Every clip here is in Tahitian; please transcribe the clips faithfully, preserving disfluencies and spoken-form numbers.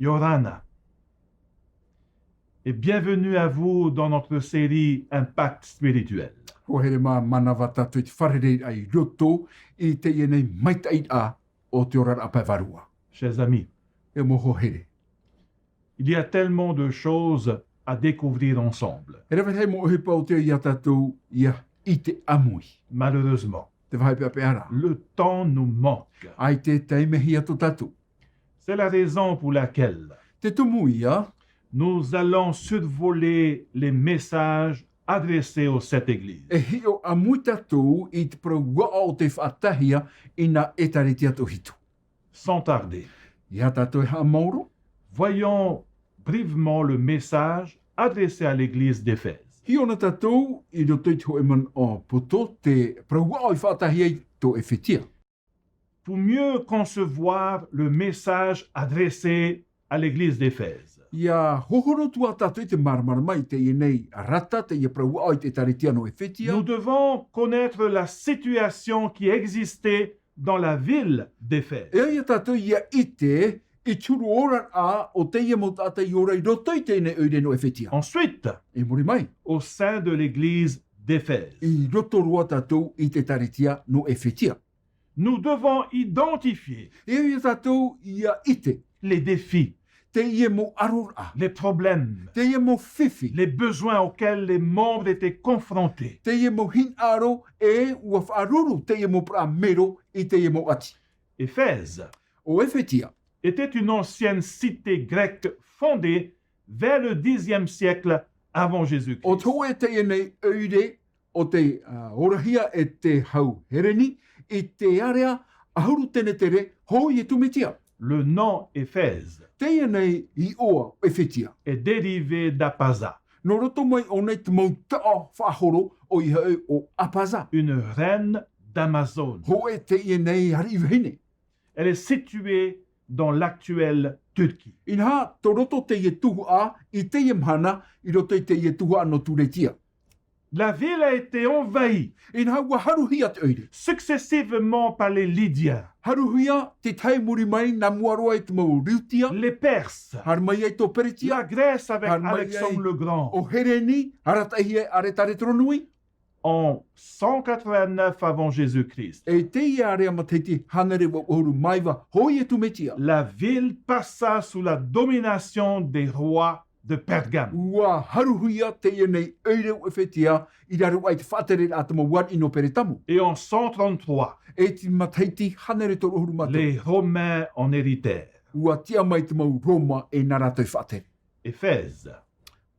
ʻIa ora na. Et bienvenue à vous dans notre série Impact spirituel. Hoa here mā, mānava tātou i te fārereiraʻa i roto i teie nei maitaʻiraʻa o te oraraʻa pae vārua. Chers amis, E mau hoa here. Il y a tellement de choses à découvrir ensemble. E rave rahi mau ʻohipa o te ia tātou ʻia ʻite ʻāmui. Malheureusement, Te vāhi peʻapeʻa ra. Le temps nous manque. ʻAita e taime hia tō tātou. C'est la raison pour laquelle Te tumu ia. Nous allons survoler les messages adressés aux sept églises. E hiʻo ʻāmui tātou i te parau aʻo o tei faʻataehia i nā ʻētāretia toʻohitu. Sans tarder. ʻIa tātou e haʻamaoro. Voyons brièvement le message adressé à l'église d'Éphèse. Hiʻo na tātou i roto i te hōʻē manaʻo poto te parau aʻo i faʻataehia i tō Efetia. Pour mieux concevoir le message adressé à l'église d'Éphèse, ʻIa hohoro atu ā tātou i te māramarama i teie nei rata, teie parau aʻo i te ʻētāretia nō Efetia. Nous devons connaître la situation qui existait dans la ville d'Éphèse. E ʻia tātou ʻia ʻite i te huru oraraʻa o teie mau taʻata i ora i roto i teie nei ʻoire nō Efetia. Ensuite, I muri mai, au sein de l'église d'Éphèse, i roto roa tātou i te ʻētāretia nō Efetia. Nous devons identifier E ʻia tātou ʻia ʻite les défis, teie mau ʻaroraʻa, les problèmes, teie mau fifi, les besoins auxquels les membres étaient confrontés. Teie mau hinaʻaro e ʻua faʻaruru teie mau parau mero i teie mau ʻati. Éphèse ʻO Efetia. était une ancienne cité grecque fondée vers le dixième siècle avant Jésus-Christ. ʻO te hōʻē teie nei ʻoire o tei, ā, orahia e te hau Hereni i te area ʻahuru tenetere hou Iesu Mesia. Le nom Éphèse Teie nei iʻoa Efetia. est dérivé d'Arpaza, Nō roto mai ʻōna i te mau taʻo faʻahoro ʻoia hoʻi ʻo Arpaza. une reine d'Amazone. Hōʻē teie nei ariʻi vahine. Elle est située dans l'actuelle Turquie. Inaha, tō roto teie tuhaʻa i teie mahana i roto i teie tuhaʻa nō Turetia. La ville a été envahie Inaha, ʻua haruhia te ʻoire. successivement par les Lydiens, Haruhia, te tahi i muri mai, nā mua roa i te mau Riutia. les Perses, Haere mai ai tō Peretia. la Grèce avec Haere mai ai Alexandre le Grand. ʻO Hereni, arataʻihia e Aretareta Nui. En cent quatre-vingt-neuf avant Jésus-Christ, E teie area matahiti hānere vaʻu ʻahuru mā iva hou Iesu Mesia. la ville passa sous la domination des rois de Pergame. ʻUa haruhia teie nei ʻoire ʻo Efetia i raro aʻe i te faʻatereraʻa a te mau ariʻi nō Peretamo. Et en cent trente-trois, E te matahiti hānere toru ʻahuru mā toru, les Romains en héritèrent. ʻua tiʻa mai te mau Roma e nā rātou i faʻatere. Éphèse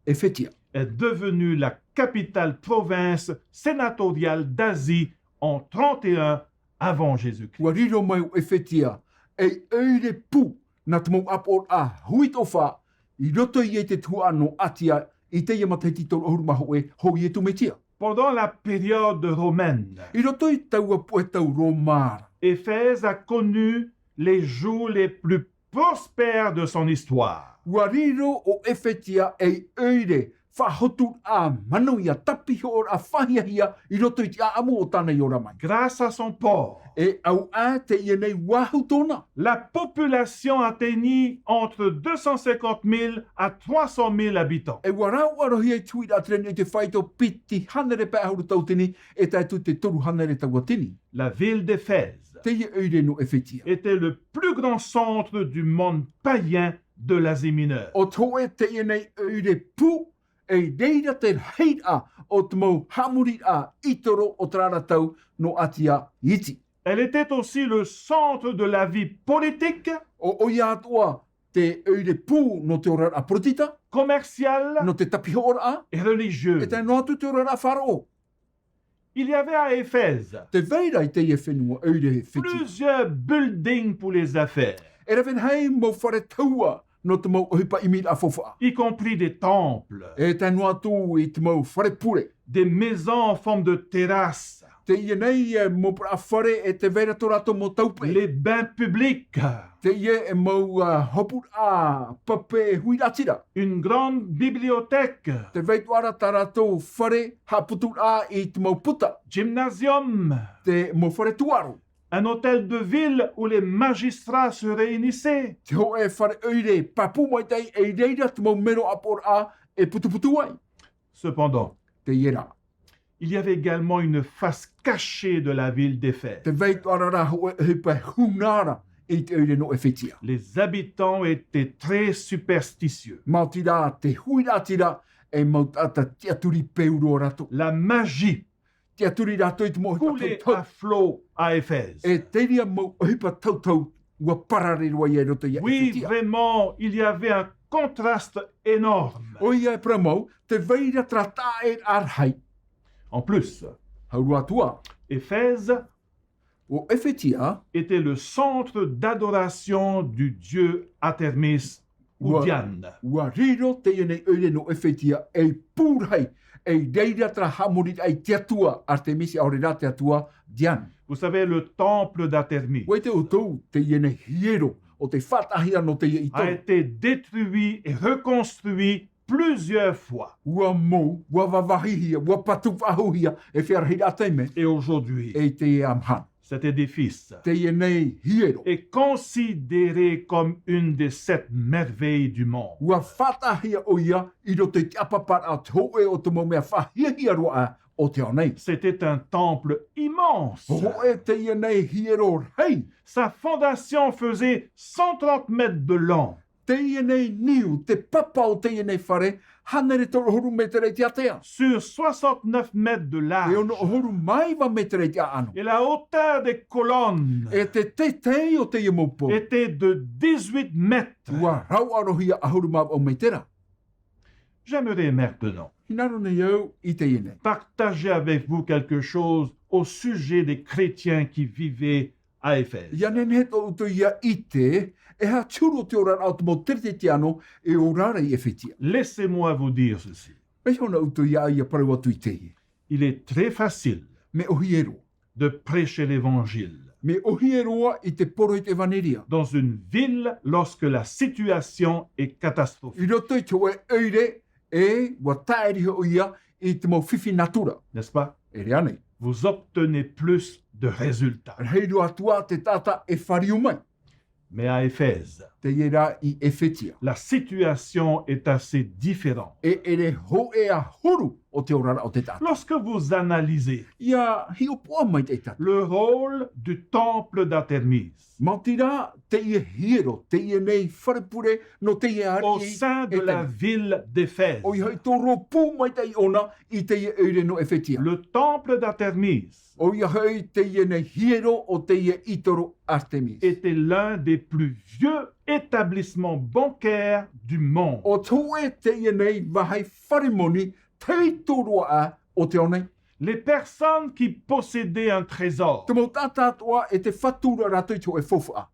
Efetia. est devenue la capitale province sénatoriale d'Asie en trente et un avant Jésus-Christ. ʻUa riro mai ʻo Efetia ei ʻoire pū nā te mau ʻāpoʻoraʻa hui toʻofa i roto i te tuhaʻa nō Atia i teie matahiti toru ʻahuru mā hōʻē hou Iesu Mesia. Pendant la période romaine, I roto i taua puʻe tau Roma ra, Éphèse a connu les jours les plus prospères de son histoire. ʻUa riro ʻo Efetia ei ʻoire faʻahoturaʻa manuia, tapihoʻoraʻa faʻahiahia i roto i te ʻāʻamu o tāna i ora mai. Grâce à son port, E ʻauʻa teie nei vāhi tōna. la population atteignit entre deux cent cinquante mille à trois cent mille habitants. E ʻua rāʻau ʻarohia i te huiraʻatira nō te faito piti hānere pae ʻahuru tauatini e tae atu i te toru hānere tauatini. La ville d'Éphèse Teie ʻoire nō Efetia. était le plus grand centre du monde païen de l'Asie mineure. ʻO te hōʻē teie nei ʻoire pū, e reira te rahiraʻa o te mau haʻamoriraʻa ʻĪtoro o terā ra tau nō Atia Iti. Elle était aussi le centre de la vie politique, ʻO, ʻoia atoʻa te ʻoire pū nō te oraraʻa poritita, commerciale nō te tapihoʻoraʻa, et religieuse. E tae noa atu te oraraʻa faʻaroʻo. Il y avait à Éphèse Tē vai ra i teie fenua ʻoire Efetia plusieurs buildings pour les affaires, e rave rahi mau fare tahua nō te mau ʻohipa ʻimiraʻa faufaʻa. Y compris des temples, E tae noa atu i te mau fare pure. Des maisons en forme de terrasse. Teie nei e mau parau fare e tē vai ra tō rātou mau taupe. Les bains publics. Teie e mau, ā, hopuraʻa pape huiraʻatira. Une grande bibliothèque. Tē vai atoʻa ra tā rātou fare haʻaputuraʻa i te mau puta. Gymnasium. Te mau fare tūʻaro. Un hôtel de ville où les magistrats se réunissaient. Te hōʻē fare ʻoire pāpū maitaʻi, e i reira te mau mero ʻāpoʻoraʻa e putuputu ai. Cependant, Teie rā. Il y avait également une face cachée de la ville d'Éphèse. Tē vai atoʻa ra hōʻē ʻohipa e huna ra i te ʻoire nō ʻEfetia. Les habitants étaient très superstitieux. Maoti rā te huiraʻatira, e mau taʻata tiʻaturi peu roa rātou. La magie Tiʻaturi rātou i te mau ʻohipa coulait à tauhou. Flot à Éphèse. E te reira mau ʻohipa tauhou, ʻua parare roa ia i roto ia Ēfetia. Oui, vraiment, il y avait un contraste énorme. ʻOia e parau mau, tē vai ra terā taʻeraʻa rahi. En plus, Hau roa atu ā, Éphèse ʻo Ēfetia, était le centre d'adoration du dieu Artemis ou ʻUa, Diane. ʻUa riro teie nei ʻoire nō ʻEfetia ei pū rahi, e i reira terā haʻamoriraʻa i te atua Artemis, ʻaore rā te atua Diane. Vous savez, le temple d'Artemis ʻUa ʻite ʻoutou, teie nei hiero, ʻo tei faʻataʻahia nō teie ʻītoru, a été détruit et reconstruit plusieurs fois. ʻUa mou, ʻua vāvāhihia, ʻua patu faʻahouhia, e fea rahiraʻa taime. Et aujourd'hui, E i teie mahana. Cet édifice Teie nei hiero. est considéré comme une des sept merveilles du monde. ʻUa faʻataʻahia ʻoia i roto i te ʻāpaparaʻa o te hōʻē o te mau mea faʻahiahia roa o te ao nei. C'était un temple immense. Hōʻē teie nei hiero rahi. Sa fondation faisait cent trente mètres de long. Teie nei niu, te papa o teie nei fare, hānere toru ʻahuru mētera i te ātea. Sur soixante-neuf mètres de large. E ono ʻahuru mā iva mētera i te ʻāʻano. Et la hauteur des colonnes E te teitei o teie mau pō. était de dix-huit mètres. ʻUa rauʻarohia ʻahuru mā vaʻu mētera. J'aimerais maintenant Hinaʻaro nei au i teie nei. partager avec vous quelque chose au sujet des chrétiens qui vivaient à Éphèse. ʻIa nehenehe atoʻa ʻoutou ʻia ʻite, e aha te huru o te oraraʻa o te mau Kerisetiano e ora ra i ʻEfetia. Laissez-moi vous dire ceci. Mea hiʻo na ʻoutou ia, ʻia parau atu i teie. Il est très facile Mea ʻōhie roa. de prêcher l'évangile Mea ʻōhie roa i te poro i te ʻevaneria. dans une ville lorsque la situation est catastrophique. I roto i te hōʻē ʻoire, e ʻua taʻeri hoʻi ia i te mau fifi natura. N'est-ce pas? ʻEʻere ānei? Vous obtenez plus de résultats. Rahi roa atu ā te taʻata e fāriu mai. Mais à Éphèse, Teie rā i ʻEfetia. la situation est assez différente. E ʻere hōʻē ā huru o te oraraʻa o te taʻata. Lorsque vous analysez ʻIa hiʻopoʻa maitaʻi tātou. le rôle du temple d'Artémis Maoti rā, teie hiero, teie nei fare pure nō teie ariʻi au sein de la ville d'Éphèse. ʻOia hoʻi tō rōpū maitaʻi ʻōna i teie ʻoire nō ʻEfetia. Le temple d'Artémis ʻOia hoʻi teie nei hiero o teie ʻītoru Artemis. était l'un des plus vieux établissements bancaires du monde. ʻO te hōʻē teie nei vāhi fare moni tei tō roa ā o te ao nei. Les personnes qui possédaient un trésor, Te mau taʻata atoʻa e tē fatu ra rātou i te hōʻē faufaʻa.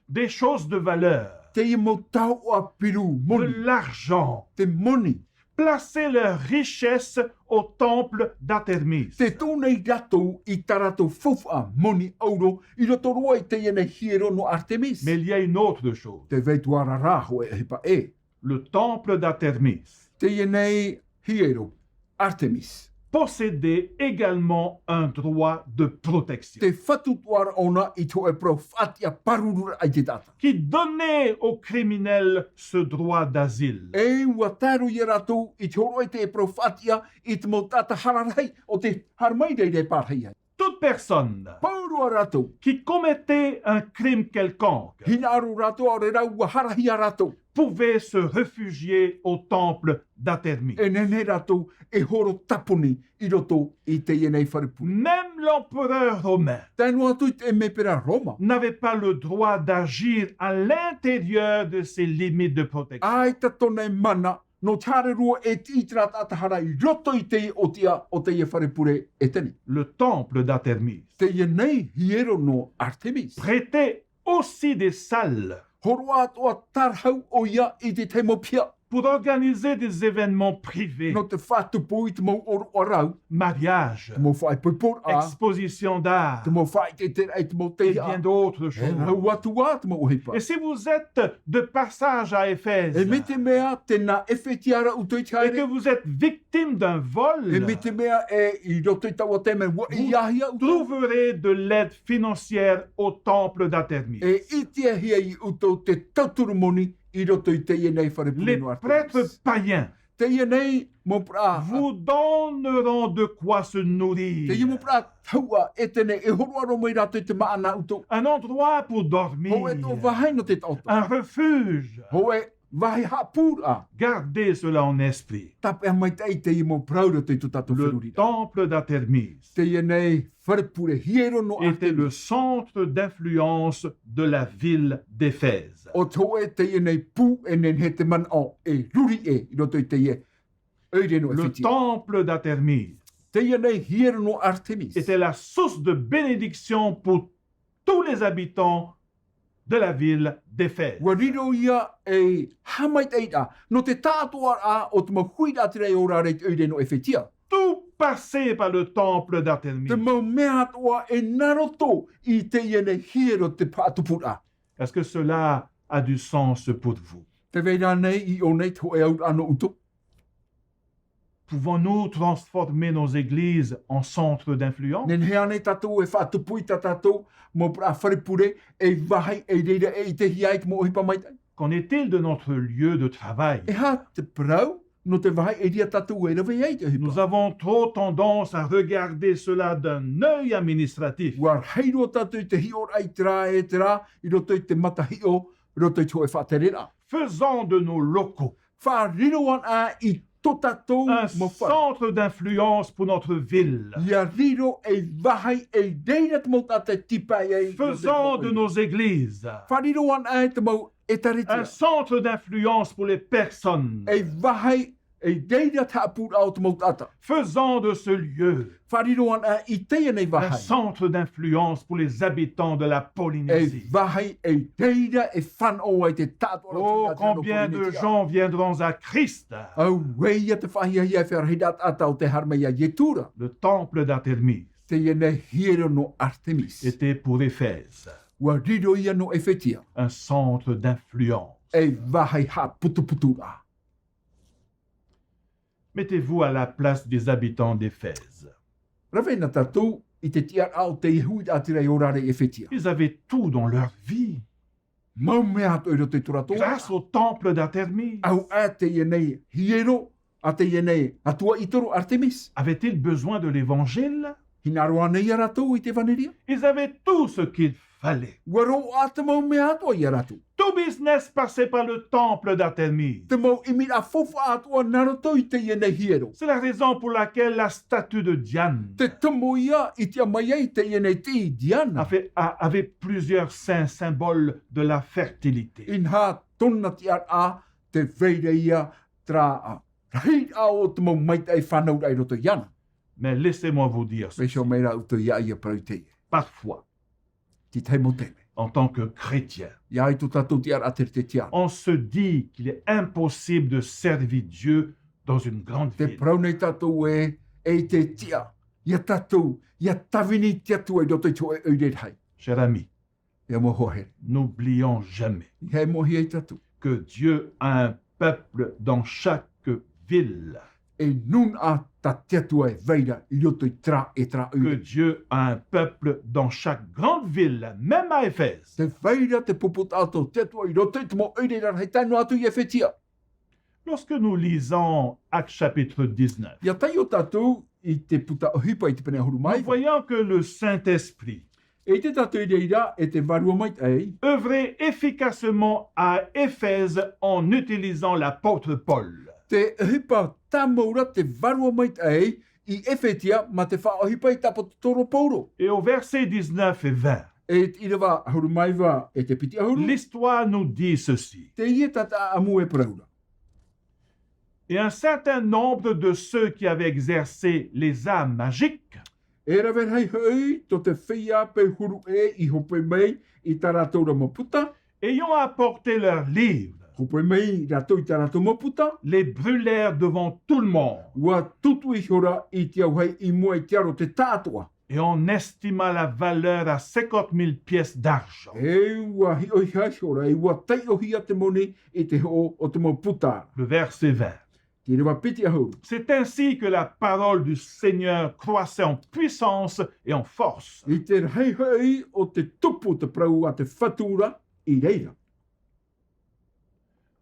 des choses de valeur, Teie mau taoʻa piru, de moni, l'argent, te moni. plaçaient leurs richesses au temple d'Artémis. Tē tuʻu nei rātou i tā rātou faufaʻa moni ʻauro i roto roa i teie nei hiero nō Artemis. Mais il y a une autre chose. Tē vai atoʻa ra rā hōʻē ʻohipa ʻē. Le temple d'Artémis Teie nei hiero Artemis. possédait également un droit de protection Tē fatu atoʻa ra ʻōna i te hōʻē parau faʻatiʻa pārururaʻa i te taʻata. qui donnait aux criminels ce droit d'asile. E ʻua tae roa ia rātou i te hōroʻa i te parau faʻatiʻa i te mau taʻata hara rahi ʻo tē haere mai ra i te pārahi ai. Toute personne Pauroa rātou. qui commettait un crime quelconque Hinaʻaro rātou, ʻaore rā ʻua harahia rātou. pouvait se réfugier au temple d'Artémis. E nehenehe rātou e horo tāpuni i roto i teie nei fare pure. Même l'empereur romain Tae noa atu i te ʻēmepera Roma. n'avait pas le droit d'agir à l'intérieur de ses limites de protection. ʻAita tōna e mana, nō te haere roa e tiʻi i terā taʻata hara i roto i te ʻōtiʻa o teie fare pure Ēteni. Le temple d'Artémis Teie nei hiero nō Artemis. prêtait aussi des salles Hōroʻa atoʻa tārahu ʻoia i te tahi mau piha. pour organiser des événements privés, nō te faʻatupu i te mau ʻōroʻa rau, mariage, te mau faʻaipoiporaʻa, exposition d'art, te mau faʻaʻiteʻiteraʻa i te mau teiaha, et bien d'autres choses. E rau atu ā te mau ʻohipa. Et si vous êtes de passage à Éphèse, e mai te mea tē nā Efetia ra ʻoutou i te haere, et que vous êtes victime d'un vol, e mai te mea e i roto i taua taime ua ʻeiahia ʻoutou, trouverez de l'aide financière au temple d'Artémis. E ʻitehia ia ʻoutou te tauturu moni i roto i teie nei fare pure nō Artemis. Les prêtres païens, teie nei mau puaʻa, vous donneront de quoi se nourrir. Teie mau puaʻa tahuʻa ʻētene e hōroʻa roa mai rātou i te māʻa nā ʻoutou. Un endroit pour dormir. Hōʻē atoʻa vāhi nō te taʻoto. Un refuge. Hōʻē vāhi haʻapūraʻa. Gardez cela en esprit. Tāpeʻa maitaʻi teie mau parau i roto i tō tātou feruriraʻa. Le temple d'Artémis, teie nei fare pure hiero nō Artemis, était le centre d'influence de la ville d'Éphèse. ʻO te hōʻē teie nei pū e nehenehe te manaʻo e ruri ʻē i roto i teie ʻoire nō Efetia. Le temple d'Artémis, teie nei hiero nō Artemis, était la source de bénédiction pour tous les habitants de la ville d'Éphèse. Ua riro ia ei haʻamaitaʻiraʻa nō te taʻatoʻaraʻa o te mau huiraʻatira e ora ra i te ʻoire nō Efetia. Tout passait par le temple d'Artémis. Te mau mea atoʻa e nā roto i teie nei hiero te faʻatupuraʻa. Est-ce que cela a du sens pour vous? Tē vai ra nei iʻō nei te hōʻē auraʻa nō ʻoutou? Pouvons-nous transformer nos églises en centres d'influence? Nehenehe ānei tātou e faʻatupu i tā tātou mau puaʻa fare pure ei vāhi e reira e ʻitehia ai te mau ʻohipa maitaʻi? Qu'en est-il de notre lieu de travail? E aha te parau nō te vāhi e reira tātou e rave ai i te ʻohipa? Nous avons trop tendance à regarder cela d'un œil administratif. Ua rahi roa tātou i te hiʻoraʻa i terā e terā i roto i te mata hiʻo, i roto i te hōʻē faʻatereraʻa. Faisons de nos locaux, faʻariro anaʻe i tō tātou mau fare, un centre d'influence pour notre ville. ʻIa riro ei vāhi e reira te mau taʻata e tīpaʻi ai i roto i te mau ʻoire. Faisons de nos églises, faʻariro anaʻe te mau ʻētārētia, un centre d'influence pour les personnes. Ei vāhi e reira te haʻapūraʻa o te mau taʻata. Faisons de ce lieu, faʻariro anaʻe i teie nei vāhi, un centre d'influence pour les habitants de la Polynésie. Ei vāhi e reira e fānaʻo ai te taʻatoʻaraʻa o te huiraʻatira nō Pōrīnetia. Oh, combien de gens viendront à Christ? Auē ïa te faʻahiahia e fārerei taʻata ʻo tē haere mai iā Ietu ra. Le temple d'Artémis, teie nei hiero nō Artemis, était pour Éphèse, ua riro ïa nō Efetia, un centre d'influence, ei vāhi haʻaputuputuraʻa. Mettez-vous à la place des habitants d'Éphèse. Rave na tātou i te tiʻaraʻa o te huiraʻatira e ora ra i Efetia. Ils avaient tout dans leur vie. Mau mea atoʻa i roto i tō rātou. Grâce au temple d'Artémis. ʻAuʻa teie nei hiero a teie nei atua ʻītoro Artemis. Avaient-ils besoin de l'évangile? Hinaʻaro ānei iā rātou i te ʻevaneria? Ils avaient tout ce qu'il fallait. Ua roaʻa te mau mea atoʻa iā rātou. Tout business passait par le temple d'Artémis. Te mau ʻimiraʻa faufaʻa atoʻa nā roto i teie nei hiero. C'est la raison pour laquelle la statue de Diane, te tumu ïa i tiʻa mai ai teie nei tiʻi Diana, avait, a-, avait plusieurs saints symboles de la fertilité. Inaha tōna tiʻaraʻa tē vai ra ïa terā, a, rahiraʻa o te mau maitaʻi fānauraʻa i roto iāna. Mais laissez-moi vous dire ceci. Mai, ʻia ʻite mai ra ʻoutou iāʻu ia parau teie. Parfois, te tahi mau taime, en tant que chrétien, ʻia ʻite tātou i te tiʻaraʻa Kerisetiano, on se dit qu'il est impossible de servir Dieu dans une grande ville. Tē parau nei tātou ē, ʻeʻita e tiʻa iā tātou, ʻia tāvini i te Atua i roto i te hōʻē ʻoire rahi. Cher ami, ʻe mau hoa here, n'oublions jamais, ʻeiaha e mōhia tātou, que Dieu a un peuple dans chaque ville. E nūnaʻa tā te Atua e vai ra i roto i terā, e terā ʻoire. Que Dieu a un peuple dans chaque grande ville, même à Éphèse. Tē vai ra te pupu taʻata o te Atua i roto i te mau ʻoire rarahi, tae noa atu i Efetia. Lorsque nous lisons Actes chapitre dix-neuf, ʻIa taiʻo tātou i te puta ʻohipa i te pene ʻahuru mā iva, nous voyons que le Saint-Esprit, e ʻite tātou i reira e te Vārua Maitaʻi, œuvrait efficacement à Éphèse en utilisant l'apôtre Paul. Tē ʻohipa tāmau ra te Vārua Maitaʻi i Efetia mā te faʻaʻohipa i te ʻāpōsetolo Paulo. Et au verset dix-neuf et vingt, E i te ʻīrava ʻahuru mā iva e te piti ʻahuru, l'histoire nous dit ceci. Teie tā te ʻāʻamu e parau ra. Et un certain nombre de ceux qui avaient exercé les arts magiques, E rave rahi hoʻi tō te feiā peu huru ʻē i hope mai i tā rātou ra mau puta, ayant apporté leurs livres, Hōpoi mai rātou i tā rātou mau puta. Les brûlèrent devant tout le monde. Ua tūtū ihora i te auahi i mua i te aro o te tāʻatoʻa. Et on estima la valeur à cinquante mille pièces d'argent. E ua hiʻohia ihora, e ua taiʻohia te moni i te hoʻo o te mau puta. Le verset vingt. Te ʻīrava piti ʻahuru. C'est ainsi que la parole du Seigneur croissait en puissance et en force. I te rahi hoʻi o te tupu te parau a te Fatu ra i reira.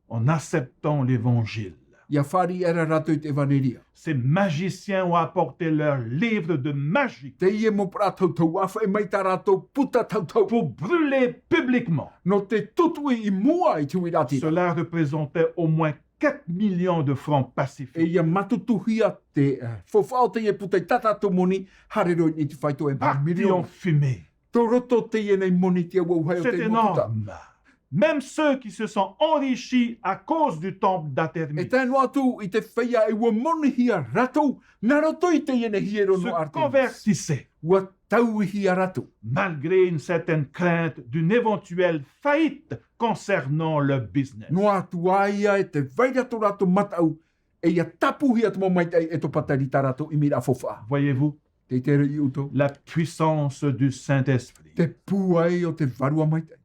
En acceptant l'évangile. ʻIa fāriʻi ra rātou i te ʻevaneria. Ces magiciens ont apporté leur livre de magie. Teie mau parau tautau, ʻa faʻi mai tā rātou puta tautau. Pour brûler publiquement. Nō te tūtū i mua i te huiraʻatira. Cela représentait au moins quatre millions de francs pacifiques. E ʻia mātutuhia te, eh, faufaʻa o teie puta i tā tātou moni, haere roa i te faito e mā miriona. Parti en fumée. Tō roto teie nei moni te auahi o te mau puta. C'est énorme. Même ceux qui se sont enrichis à cause du temple d'Artémis. E tae noa atu i te feiā e ua monihia rātou, nā roto i teie nei hiero nō Artemis. Se convertissaient. Ua tauihia rātou. Malgré une certaine crainte d'une éventuelle faillite concernant leur business. Noa atu ā ia e tē vai ra tō rātou mataʻu, e ʻia tāpūhia te mau maitaʻi e tō pātari tā rātou ʻimiraʻa faufaʻa. Voyez-vous, Tē ʻite ra ʻoutou. La puissance du Saint-Esprit. Te pūai o te Vārua Maitaʻi.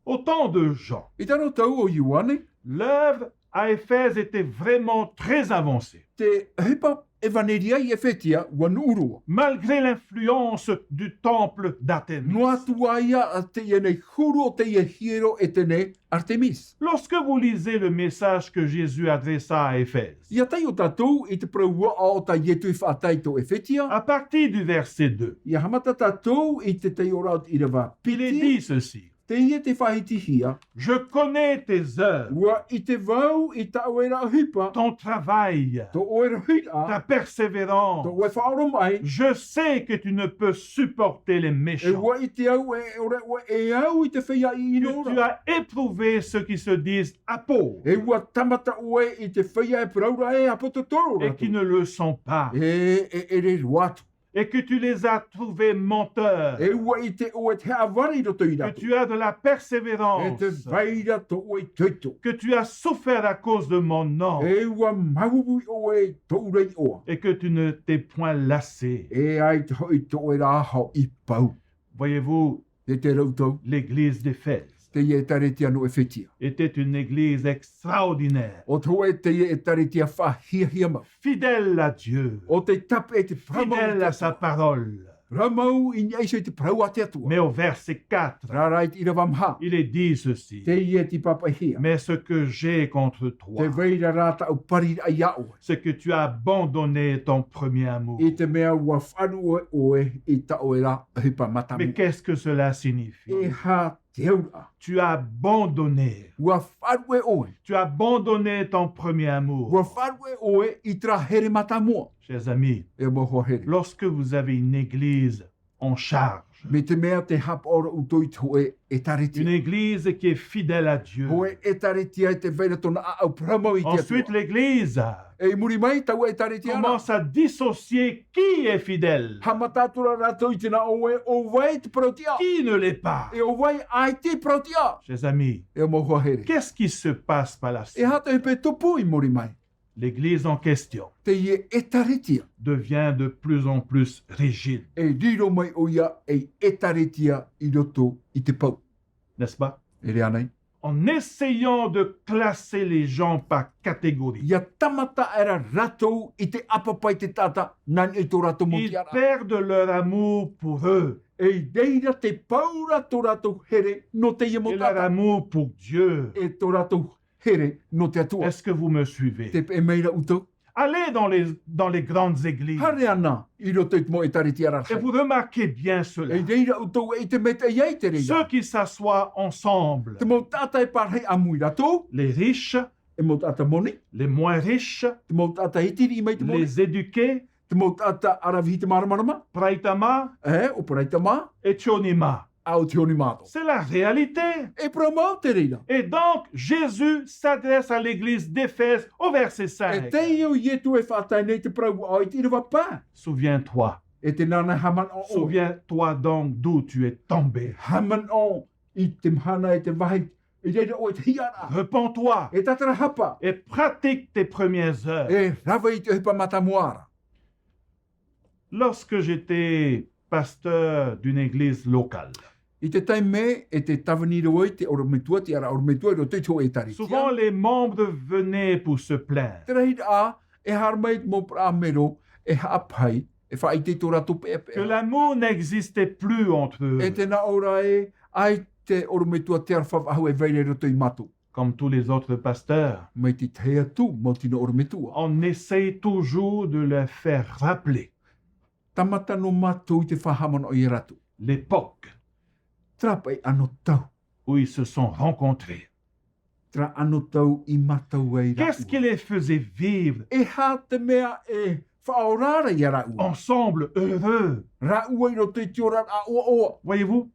Au temps de Jean, I te tau o Ioane, l'œuvre à Éphèse était vraiment très avancée. Te ʻohipa ʻevaneria i Efetia ua nuʻu roa. Malgré l'influence du temple d'Artémis. Noa atu ā ia teie nei huru o teie hiero ʻētene Artemis. Lorsque vous lisez le message que Jésus adressa à Éphèse, ʻIa taiʻo tātou i te parau ua ʻaʻo tā Ietu i faʻatae i tō Efetia. À partir du verset deux, ʻIa haʻamata tātou i te taiʻoraʻa o te ʻīrava piti. Il est dit ceci. Teie tē faʻahitihia. Je connais tes œuvres. ʻUa ʻite vau i tā ʻoe ra ʻohipa. Ton travail. Tō ʻoe rohiraʻa. Ta persévérance. Tō ʻoe faʻaoromaʻi. Je sais que tu ne peux supporter les méchants. E ʻua ʻite au e ʻore ʻoe e au i te feiā ʻiʻino ra. Que tu as éprouvé ceux qui se disent apôtres. E ʻua tāmata ʻoe i te feiā e parau ra e ʻāpōsetolo rātou. Et qui ne le sont pas. E, e, e ʻere roa atu. Et que tu les as trouvés menteurs. E ʻua ʻite ʻoe te haʻavare i roto ia rātou. Que tu as de la persévérance. E tē vai ra tō ʻoe itoito. Que tu as souffert à cause de mon nom. E ʻua māuiui ʻoe i tōʻu ra iʻoa. Et que tu ne t'es point lassé. E ʻaita hoʻi tō ʻoe ra aho i pau. Voyez-vous, Tē ʻite ra ʻoutou. L'église d'Éphèse Teie ʻētāretia nō Efetia. était une église extraordinaire. ʻO te hōʻē teie ʻētāretia faʻahiahia mau. Fidèle à Dieu. ʻO tē tāpeʻa i te parau mau i te Atua. Fidèle à sa parole. Parau mau i niʻa iho i te parau a te Atua. Mais au verset quatre, Terā rā i te ʻīrava maha. il est dit ceci. Teie tē pāpaʻihia. Mais ce que j'ai contre toi, Tē vai ra rā tāʻu pariraʻa ia ʻoe. c'est que tu as abandonné ton premier amour. I te mea ʻua faʻaruʻe ʻoe i tā ʻoe ra ʻohipa mātāmua. Mais qu'est-ce que cela signifie ? E aha te auraʻa ? Tu as abandonné. ʻUa faʻaruʻe ʻoe. Tu as abandonné ton premier amour. ʻUa faʻaruʻe ʻoe i terā here mātāmua. Chers amis, E mau hoa here. lorsque vous avez une église en charge, Mai te mea tē haʻapaʻo ra ʻoutou i te hōʻē ʻētāretia. Une église qui est fidèle à Dieu. Hōʻē ʻētāretia e tē vai ra tōna ʻāʻau parau mau i te Atua. Ensuite, l'église E i muri mai, taua ʻētāretia ra. commence à dissocier qui est fidèle. Haʻamata atu ra rātou i te nā ʻō ē, ʻo vai te parau-tiʻa. Qui ne l'est pas. E ʻo vai ʻaita e parau-tiʻa. Chers amis, E mau hoa here. qu'est-ce qui se passe par la suite ? E aha te hōʻē tupu i muri mai ? L'église en question Teie ʻētāretia. devient de plus en plus rigide. E riro mai ʻoia ei ʻētāretia i roto i te pau. N'est-ce pas ? E rā ānei ? En essayant de classer les gens par catégorie, ʻIa tāmata aʻera rātou i te ʻāpapa i te taʻata nā niʻa i tō rātou mau tiʻaraʻa. Ils perdent leur amour pour eux. E i reira tē pau ra tō rātou here nō teie mau taʻata. Et leur amour pour Dieu. E tō rātou here nō te Atua. Est-ce que vous me suivez ? Tē peʻe mai ra ʻoutou ? Allez dans les, dans les grandes églises. Haere ānei i roto i te mau ʻētāretia rarahi. Et vous remarquez bien cela. E i reira ʻoutou e ʻite maitaʻi ai te reira. Ceux qui s'assoient ensemble. Te mau taʻata e pārahi ʻāmui rātou. Les riches. E mau taʻata moni. Les moins riches. Te mau taʻata e iti riʻi mai te moni. Les éduqués. Te mau taʻata ʻaravihi te māramarama. Paraitama. E, ʻo Paraitama. Et Chonima. ʻA ʻo Chonima atoʻa. C'est la réalité. E parau mau te reira. Et donc, Jésus s'adresse à l'église d'Éphèse au verset cinq. E teie ʻo Ietu e faʻatae nei te parau ʻaʻo i te ʻīrava pae. Souviens-toi. E tē nānahi haʻamanaʻo ʻoe. Souviens-toi donc d'où tu es tombé. Haʻamanaʻo i te mahana, i te vāhi I reira ʻoe i te hiʻaraʻa. Repens-toi. E tātarahapa. Et pratique tes premières œuvres. E rave i te ʻohipa mātāmua ra. Lorsque j'étais pasteur d'une église locale, I te taime e te tāvini roa ai te ʻorometua, te tiʻaraʻa ʻorometua i roto i te hōʻē ʻētāretia. Souvent les membres venaient pour se plaindre. Te rahiraʻa, e haere mai te mau parau mero, e haʻapaʻo, e faʻaʻite i tō rātou peʻapeʻa. Que l'amour n'existait plus entre eux. E te nā ʻō ra ē, ʻaita te ʻorometua, te aroha faʻahou e vai ra i roto ia mātou. Comme tous les autres pasteurs, Mai te tahi atu mau tino ʻorometua. On essaye toujours de leur faire rappeler Tāmata noa mātou i te faʻahaʻamanaʻo ia rātou. L'époque Terā paʻi anotau. Où ils se sont rencontrés. Terā anotau i mātau ai rāua. Qu'est-ce qui les faisait vivre E aha te mea e faʻaora ra ia rāua? Ensemble, heureux. Rāua i roto i te oraraʻa ʻoaʻoa. Voyez-vous,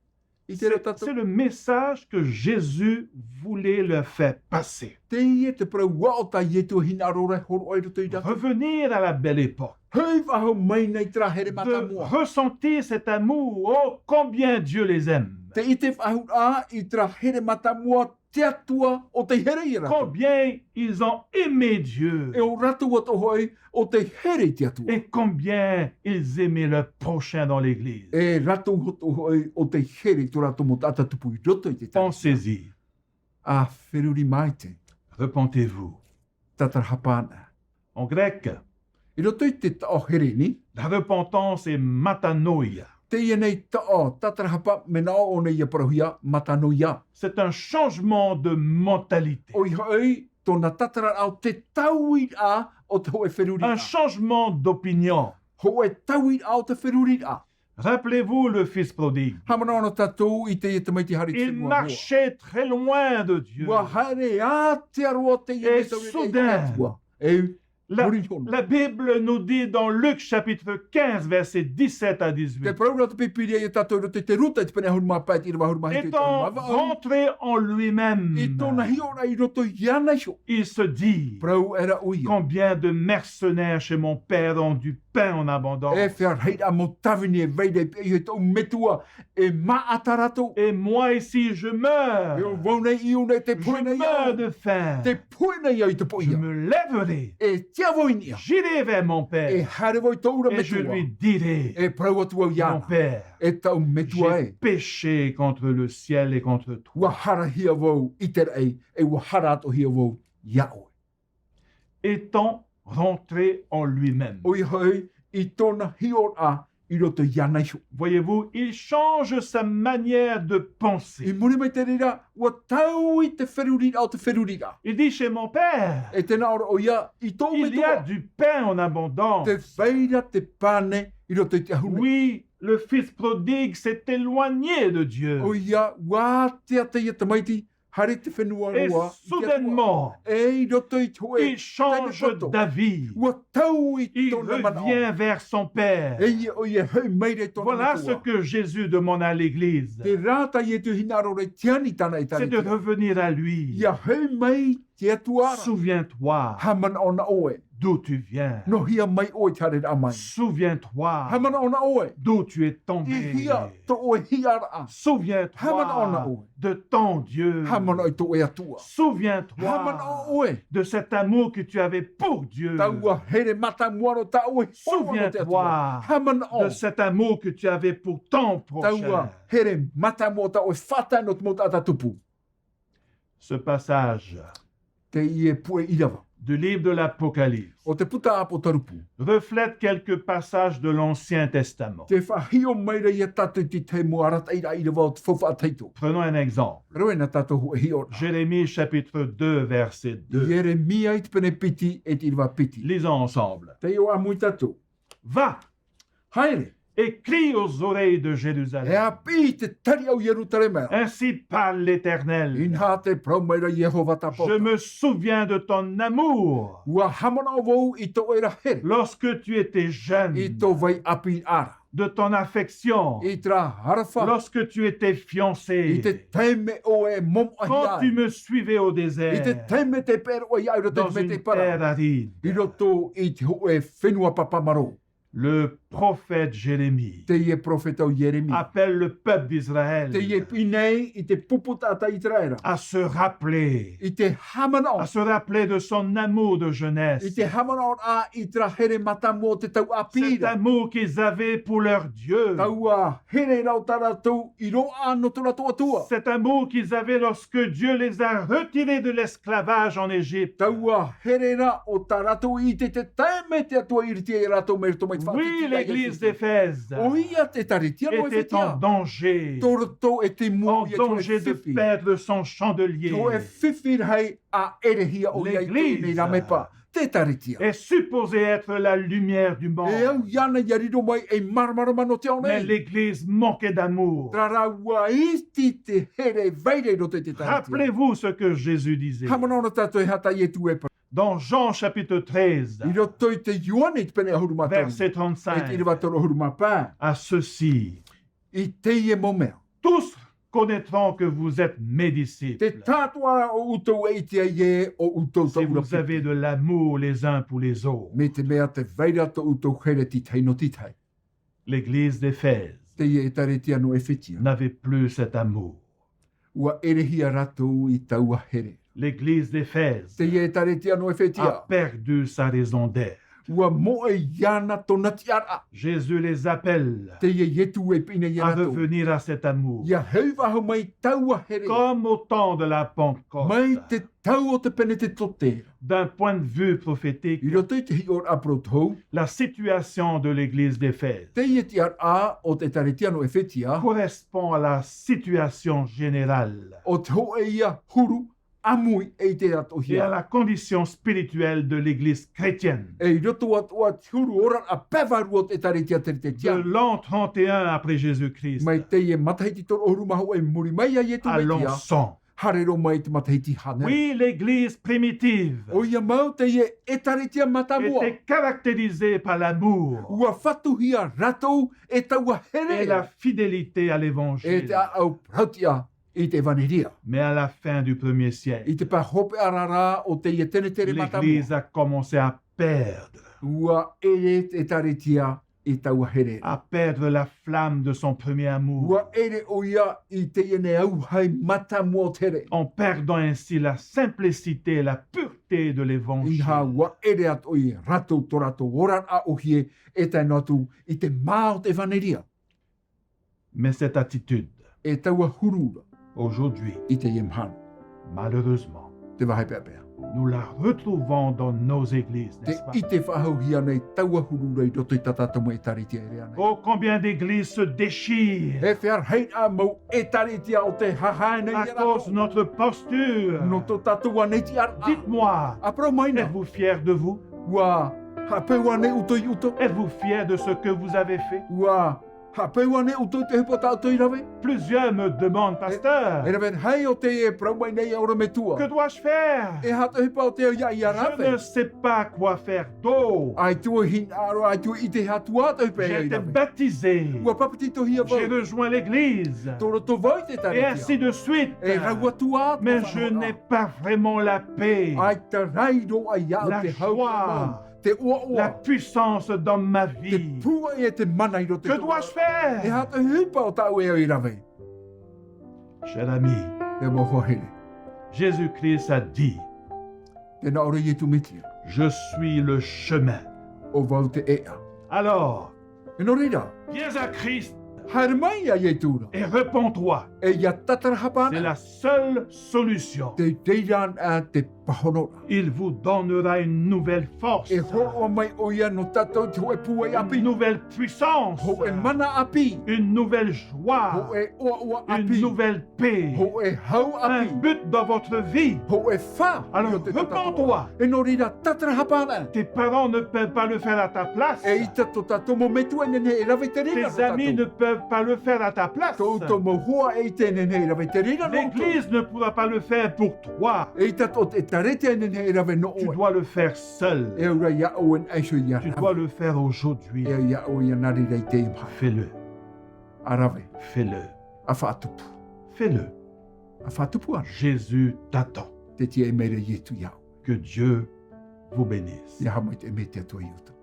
I te reira tātou. C'est le message que Jésus voulait leur faire passer. Teie te parau aʻo tā Ietu e hinaʻaro ra e hōroʻa i roto ia rātou. Revenir à la belle époque. Hoʻi faʻahou mai nei terā here mātāmua. De ressentir cet amour. Oh, combien Dieu les aime. Te ʻite faʻahou ra i terā here mātāmua, te Atua ʻo tei here ia rātou. Combien ils ont aimé Dieu. E ʻo rātou atoʻa hoʻi ʻo tei here i te Atua. Et combien ils aimaient leur prochain dans l'église. E rātou atoʻa hoʻi ʻo tei here i tō rātou mau taʻata tupu i roto i te ʻētāretia. Pensez-y. ʻA feruri maite. Repentez-vous. Tātarahapa anaʻe. En grec, I roto i te taʻo Hereni, la repentance est metanoia. Teie nei taʻo tātarahapa, mea nā ʻō nei ia parauhia, metanoia. C'est un changement de mentalité. ʻOia hoʻi, tōna tātararaʻa ʻo te tauiraʻa o te hōʻē feruriraʻa. Un changement d'opinion. Hōʻē tauiraʻa o te feruriraʻa. Rappelez-vous le fils prodigue. Haʻamanaʻo na tātou i teie tamaiti haere i te fenua hoa. Il marchait très loin de Dieu. ʻUa haere ātea roa teie nei tauiraʻa i te Atua. Et soudain, E la, muri iho noa. La Bible nous dit dans Luc chapitre quinze, versets dix-sept à dix-huit. Te parau ra te Pīpīria ia tātou i roto i te Ruta i te pene ʻahuru mā pae, te ʻīrava ʻahuru mā hitu e te ʻahuru mā vaʻu. Étant rentré en lui-même, I tōna hiʻoraʻa i roto iāna iho. Il se dit, Parau aʻera ʻoia. Combien de mercenaires chez mon père ont du pain en abondance. E feiā rahiraʻa mau tāvini e vai ra i pihaʻi iho i tōʻu metua, e māʻa tā rātou. Et moi ici, je meurs. E ʻo vau nei, ʻia ora nei, tē pohe nei au. Je meurs de faim. Tē pohe nei au i te poʻia. Je me lèverai. E tiʻa vau i niʻa. J'irai vers mon père. E haere vau i tōʻu ra metua. Et je lui dirai, e parau atu vau iāna. Mon père, e tōʻu metua ē. J'ai péché contre le ciel et contre toi. ʻUa harahia vau i te raʻi, e ʻua hara atoʻahia vau iā ʻoe. Étant rentré en lui-même. ʻOia hoʻi, i tōna hiʻoraʻa i roto iāna iho. Voyez-vous, il change sa manière de penser. I muri mai i te reira, ʻua taui te feruriraʻa o te feruriraʻa. Il dit, chez mon père, e tē nā ʻō ra ʻoia, i tōʻu metua, il y a du pain en abondance. Tē vai ra te pane i roto i te ʻahuru nei. Oui, le fils prodigue s'est éloigné de Dieu. ʻOia, ʻua ātea teie tamaiti, haere i te fenua hoa, i te Atua. Et soudainement, e i roto i te hōʻē taime poto, il change d'avis. ʻUa taui tōna manaʻo. Il revient vers son père. E ʻoia e hoʻi mai ra i tōna metua. Voilà ce que Jésus demande à l'église. Terā tā Ietu e hinaʻaro ra i te ani i tāna ʻētāretia. C'est de revenir à lui. ʻIa hoʻi mai i te Atua ra. Souviens-toi. Haʻamanaʻo na ʻoe. D'où tu viens. Nō hea mai ʻoe i te haereraʻa mai. Souviens-toi. Haʻamanaʻo na ʻoe. D'où tu es tombé. I hea tō ʻoe hiʻaraʻa. Souviens-toi. Haʻamanaʻo na ʻoe. De ton Dieu. Haʻamanaʻo i tō ʻoe Atua. Souviens-toi. Haʻamanaʻo ʻoe. De cet amour que tu avais pour Dieu. Taua here mātāmua nō tā ʻoe hōroʻa nō te Atua. Souviens-toi. Haʻamanaʻo. De cet amour que tu avais pour ton prochain. Taua here mātāmua tā ʻoe faʻatae nō te mau taʻata tupu. Ce passage Teie puʻe ʻīrava. Du livre de l'Apocalypse O te puta Apotarupu. Reflète quelques passages de l'Ancien Testament. Tē faʻahiʻo mai ra ia tātou i te tahi mau arataʻiraʻa ʻīrava o te faufaʻa tahito. Prenons un exemple. Rave na tātou hōʻē hiʻoraʻa. Jérémie chapitre deux, verset deux. Ieremia i te pene piti e te ʻīrava piti. Lisons ensemble. Taiʻo ʻāmui tātou. Va, Haere. Et crie aux oreilles de Jérusalem. E ʻāpī i te tariʻa o Ierutarema. Ainsi parle l'Éternel. Inaha tē parau mai ra Iehova Tapaʻo. Je me souviens de ton amour. ʻUa haʻamanaʻo vau i tō ʻoe ra here. Lorsque tu étais jeune. I tō vai ʻāpīraʻa ra. De ton affection. I terā aroha. Lorsque tu étais fiancé. I te taime ʻoe e momoʻahia ai. Quand tu me suivais au désert. I te taime tē peʻe roa iāʻu i roto i te mētēpara. Dans une terre aride. I roto i te hōʻē fenua pāpā marō. Le prophète Jérémie. Teie perofeta o Ieremia. Appelle le peuple d'Israël. Teie piʻi nei i te pupu taʻata Iteraera. À se rappeler. I te haʻamanaʻo. À se rappeler de son amour de jeunesse. I te haʻamanaʻo ra i terā here mātāmua o te tau ʻāpī ra. Cet amour qu'ils avaient pour leur Dieu. Taua here ra o tā rātou ʻīroʻa nō tō rātou Atua. Cet amour qu'ils avaient lorsque Dieu les a retirés de l'esclavage en Égypte. Taua here ra o tā rātou i ʻite i te taime te Atua i ʻiriti ai rātou mai roto mai te faʻaʻite. Oui, l'église d'Éphèse. ʻOia te ʻētāretia nō Ephēsia. Était en danger. Tō roto e te mua. En danger de perdre son chandelier. Tō e fifi rahi a ʻerehia ʻoia i teie nei rāmepa. L'église. Te ʻētāretia. Est supposée être la lumière du monde. E au iāna ia riro mai ei māramarama nō te ao nei. Mais l'église manquait d'amour. Terā rā ʻua ʻiti te here e vai ra i roto i te ʻētāretia. Rappelez-vous ce que Jésus disait. Haʻamanaʻo na tātou e aha tā Ietu e parau. Dans Jean chapitre treize, i roto i te Ioane i te pene ʻahuru mā toru. Verset trente-cinq. E te ʻīrava toru ʻahuru mā pae. À ceci. I teie mau mea. Tous connaîtront que vous êtes mes disciples. Te tātou atoʻa o ʻoutou e ʻite ai ē ʻo ʻoutou tōʻu ʻāpī. Si vous avez de l'amour les uns pour les autres. Mai te mea tē vai ra tō ʻoutou here te tahi nō te tahi. L'église d'Éphèse. Teie ʻētāretia nō Ephēsia. N'avait plus cet amour. ʻUa ʻerehia rātou i taua here. L'église d'Éphèse. Teie ʻētāretia nō Ephēsia. A perdu sa raison d'être. ʻUa moʻe iāna tōna tiʻaraʻa. Jésus les appelle. Teie Ietu e piʻi nei ia rātou. À revenir à cet amour. ʻIa hoʻi faʻahou mai taua here. Comme au temps de la Pentecôte. Mai te tau o te Penetetote. D'un point de vue prophétique, i roto i te hiʻoraʻa parau tohu, la situation de l'église d'Éphèse, teie tiʻaraʻa o te ʻētāretia nō Ephēsia, correspond à la situation générale, ʻo te hōʻē ia huru ʻāmui e ʻite atoʻa hia. Et à la condition spirituelle de l'église chrétienne. E i roto atoʻa te huru oraraʻa pae vārua o te ʻētāretia Teretetiana. De l'an trente et un après Jésus-Christ. Mai teie matahiti toru ʻahuru mā hōʻē i muri mai iā Ietu Metia. À l'an cent. Haere roa mai i te matahiti hānere. Oui, l'église primitive. ʻOia mau teie ʻētāretia mātāmua. Était caractérisée par l'amour. ʻUa fatuhia rātou e taua here. Et la fidélité à l'évangile. E te ʻāʻau parautiʻa i te ʻevanelia. Mais à la fin du premier siècle, i te pae hopeʻa ra o teie tenetere mātāmua, l'église a commencé à perdre. ʻUa ʻere te ʻētāretia i taua here. À perdre la flamme de son premier amour. ʻUa ʻere ʻoia i teie nei auahi mātāmua o te here. En perdant ainsi la simplicité et la pureté de l'évangile. ʻInaha, ʻua ʻere atoʻa ia rātou tō rātou oraraʻa ʻōhie e tae noa atu i te mā o te ʻevanelia. Mais cette attitude, e taua huru ra, aujourd'hui, i teie mahana, malheureusement, te vāhi peʻapeʻa, nous la retrouvons dans nos églises, n'est-ce pas? Tē ʻite faʻahou hia nei taua huru ra i roto i tā tātou mau ʻētāretia e ʻere ānei? Oh, combien d'églises se déchirent. E fea rahi ā mau ʻētāretia ʻo tē haʻehaʻa nei iā rātou. À cause de notre posture. Nō tō tātou ānei tiʻaraʻa. Dites-moi. ʻA parau mai na. Êtes-vous fiers de vous? ʻUa haʻapeu ānei ʻoutou iā ʻoutou? Êtes-vous fiers de ce que vous avez fait? ʻUa haʻapeu ānei ʻoutou i te ʻohipa tā ʻoutou i rave? Plusieurs me demandent, pasteur, e rave rahi ʻo tē parau mai nei iā ʻoe metua. Que dois-je faire? E aha te ʻohipa ʻo tē au ia rave? Je ne sais pas quoi faire d'autre. ʻAita vau e hinaʻaro, ʻaita vau e ʻite e aha atu ā te ʻohipa e au i rave. J'ai été baptisé. ʻUa papetitohia vau. J'ai rejoint l'église. Tō roto vau i te ʻētāretia. Et ainsi de suite. E rau atu ā. Mais je n'ai pas vraiment la paix, ʻaita rā roa iāʻu te hau, la joie, te ʻoaʻoa, la puissance dans ma vie. Te pūai e te mana i roto i tō. Que dois-je faire? E aha te ʻohipa ʻo tāʻu e au i rave? Cher ami, e mau hoa here, Jésus-Christ a dit, tē nā ʻō ra Ietu Metia, je suis le chemin. ʻO vau te ʻēʻa. Alors, e nō reira, viens à Christ. Haere mai iā Ietu ra. Et repens-toi. E ʻia tātarahapa na. C'est la seule solution. Te reira na te pāhonoraʻa. Il vous donnera une nouvelle force. E hōroʻa mai ʻoia nō tātou te hōʻē pūai ʻāpī. Une nouvelle puissance. Hōʻē mana ʻāpī. Une nouvelle joie. Hōʻē ʻoaʻoa ʻāpī. Une nouvelle paix. Hōʻē hau ʻāpī. Un but dans votre vie. Hōʻē fā. Alors, repens-toi. E nō reira, tātarahapa na. Tes parents ne peuvent pas le faire à ta place. ʻAita tō tātou mau metua e nehenehe e rave i te reira nō tātou. Tes amis ne peuvent pas le faire à ta place. Tō ʻoutou mau hoa ʻaita e nehenehe e rave i te reira nō ʻoutou. L'Église ne pourra pas le faire pour toi. ʻAita tō te ʻētāretia e nehenehe e rave nō ʻoe. Tu dois le faire seul. E au ra iā ʻoe e iho ia rave. Tu dois le faire aujourd'hui. E au iā ʻoe ia nā reira i teie mahana. Fais-le. ʻA rave. Fais-le. ʻA faʻatupu. Fais-le. ʻA faʻatupu ana. Jésus t'attend. Tē tiaʻi mai ra Ietu iā ʻoe. Que Dieu vous bénisse. ʻIa haʻamaitaʻi mai te Atua iā ʻoutou.